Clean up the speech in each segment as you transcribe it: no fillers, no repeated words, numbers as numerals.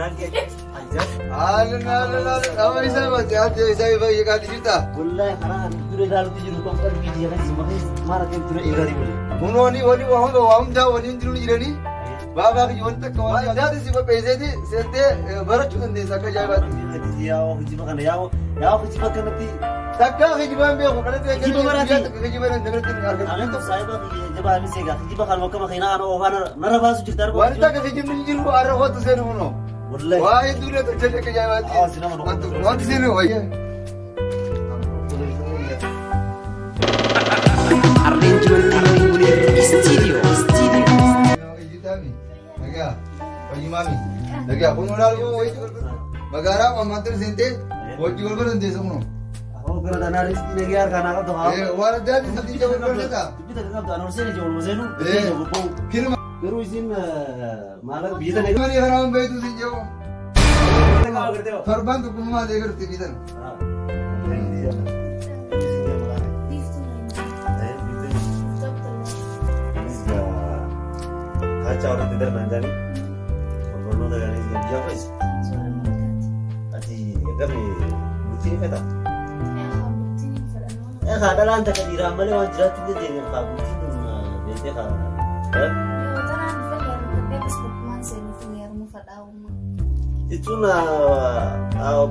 Haalan haalan haalan amma isa baate ati isa baay'ee qaadi jirta. Wallahi karaa dura ilaaluutti jiru kan qalbii jira maara kan dura eegaa jiru. Kunooni wali waa hunda waa hundaa waliin jiru jiranii. Baabaa kiyya wanti akka waan addaati si qopheesseeti seentee barachuu dandeessa akka ajaa'ibaatti. Yaa kijiba kana yaa yaa kijiba kanatti. Takka kijibaan beeku kanatti Kijiba maraati. Kijiba namirratti argatu. Amin saayiba jabaa mi seega kijiba kan wakka makina ana oofaan narra baasu jirta arba. Wanti akka kijibni hin jiru har'a kootu seenu kunoo. Wallahi. Waa hedduu na tolchee akka ajaa'ibaatti. Haa, si nama dhufu. Wanti seenu wayya. Arrangement Munir Studio. Studio. Nagaa, hojii maami. Nagaa, kun olaaluu wayii magaalaa ammaatti seentee hojii wal baran teessa kunoo. Ahoo gara danaa riskii nagaa harkaan haa qabdu haa. Waan addaati sabtii wal barata. Dubbi takka qabdu ana horseen ija wal maseenu. Kilma. Garuu isin maallaqa biyya tana. Mani kanaan beektu sin jedhu. Torbaan tokkummaa ta'e garuu biyya tana. Kacha warratti darban jani. Barnoota gaarii biyya qois. Ati gami bultii ni feta. Haa dhalaan takka dhiiraan malee waan jiraachuu hin dandeenye haa bultiin kun beektee haa. Jechuun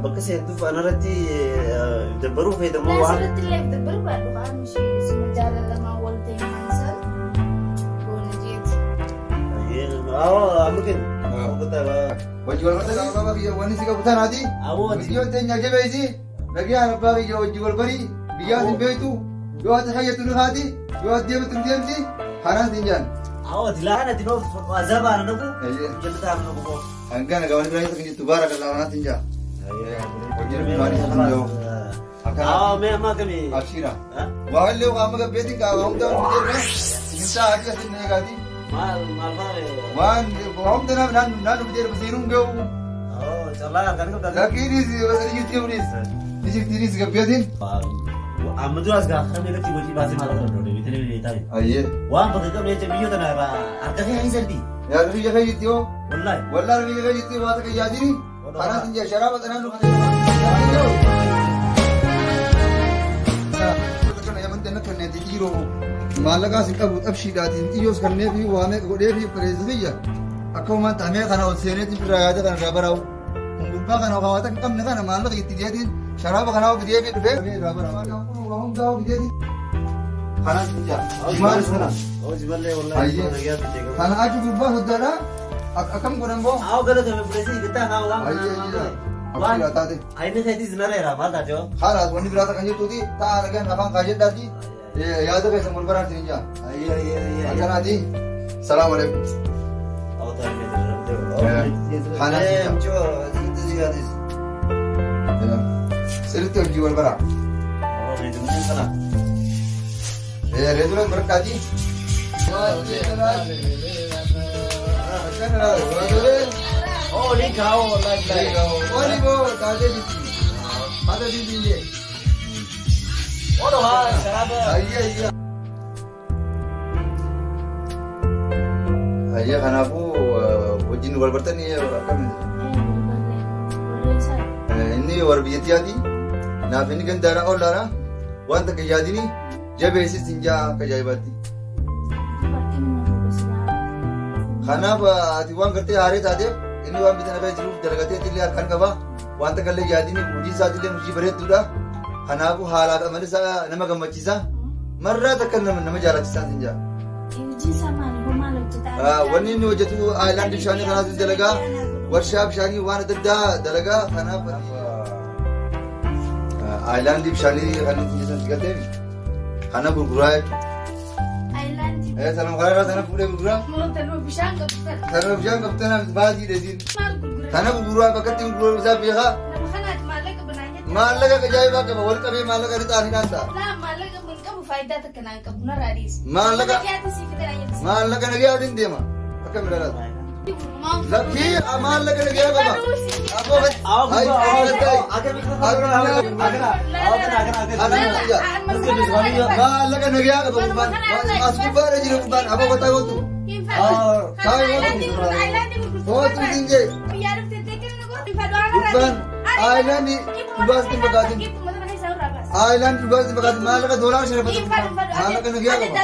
bakka seentuuf anarratti dabbaruu fayyadamu waan. Amma kennu. Hojii wal barata abbaa kiyya wanni si qabu tanaati. Biyyoon teenya jabeessi nagaan abbaa kiyya hojii wal barii biyyaa sin beektu yoo ati fayyaddu ni haati yoo ati deemtu ni deemti kanaan sin jaan. Awwa dilaan ati noo azabaa na dhabu jal'ataa na dhabu. Hangana gabaani biraa isa kan jirtu baarakallah kanaan sin jaa. Hojii rabbi maanii sin jiru. Awwa mee amma akkamii. Abshiira. Waa illee waa amma gabbeetiin qaaba hunda wal fidee hin ta'a akka sin eegaati. Maal maal fa'a. Waan hunda naaf naan dhufee seenuun ga'u. Callaa kan qabda. Lakkiinis jirti jirtiinis gabbeetiin. Amma duraas gaafa kamii irratti hojii baasee maal akka danda'u deebitanii beektaa. Ayyee. Waan bakka qabne jecha biyya tana irraa harka kee hin salbii. Yaa biyya kee jirti hoo. Wallahi. Wallahi biyya kee jirti waa takka yaadini. Kanaas hin jaa sharaaba xanaan dhufu. Maallaqaas hin qabu xabshiidhaatiin xiyyoos kannee fi waa meeqa godhee fi pireezidiyya akka uumaan taamee kana ol seeneetiin irraa yaada kana irraa baraa'u. Kun gubbaa kana waa takka hin qabne kana maallaqa itti deetiin sharaaba kanaa fidee fi dhufee irraa baraa'u. Waa hundaa fideetiin. Kanaas hin jaa. Maalis kana. Hojii ballee wallahi. Kana achi gubbaa soddaadha. Akkam godhan boo? Haa galatame pireezidii bittaa haa waan. Ayyee ayyee. Abshiidhaa taate. Ayni keetis nareera maal taate hoo? Haalaas wanni biraa kan jirtuuti ta'a nagaan afaan kaayedhaati. Yaada keessan wal baraan isin jaa. Ayyee ayyee ayyee. Akkanaati. Salaamu alaikum. Sirriitti hojii wal baraa. Reeduun barkaati. Oli kaa'oo wallahi. Oli boo taatee jirti. Haata jirti. Odo haa sharaaba. Ayyee ayyee. Ayyee kanaafuu wajjin wal bartanii akkamitti? Inni warra biyyattiyaati. Naaf inni gandaara ollaadha. Waan takka yaadini jabeessis hin jaa akka ajaa'ibaatti. Kanaaf ati waan gartee haaree taateef inni waan bitan irra jiruuf dalagatee illee harkaan qaba. Waan takka illee yaadini hojii isaatillee hojii bareedduudha. Kanaafuu haalaaf amala isaa nama gammachiisa. Marraa takka nama jaalachiisaa hin jaa. Wanni inni hojjetu aayilaandii bishaanii kanaas dalagaa. Warshaa bishaanii waan adda addaa dalagaa. Kanaaf aayilaandii bishaanii kan inni jesan sigateef kana gurguraa jechuudha. Sanuma kanarraa sana fuudhee gurguraa. Bishaan qabdu. Sana bishaan qabdu tanaaf baasii dheesiin. Kana gurguraa bakka itti gurguraa isaa beekaa. Maallaqa ajaa'ibaa qaba wal qabee maallaqa lixaa ni ta'a. Maallaqa mun qabu faayidaa takka naan qabu narraa dhiisi. Maallaqa maallaqa nagayaatiin deema akka midhaadhaati. Lakkii maallaqa nagayaa qaba. Maallaqa nagayaa qaba gubbaan as gubbaadha jira gubbaan aboo bataa gootu. Kootu siin jee. Gurbaan aayilaandii dhugaas hin fakkaatin. Aayilaandii dhugaas hin fakkaatin maallaqa doolaara sharafata. Maallaqa nagyaa qaba.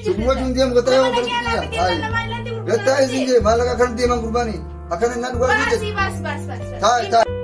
Gurgurachuun deemu gataa yoo barbaadu. Gataa isin jee maallaqa akkana deeman gurbaanii. Akkana innaa dhugaatii jedhu. Taa'e taa'e.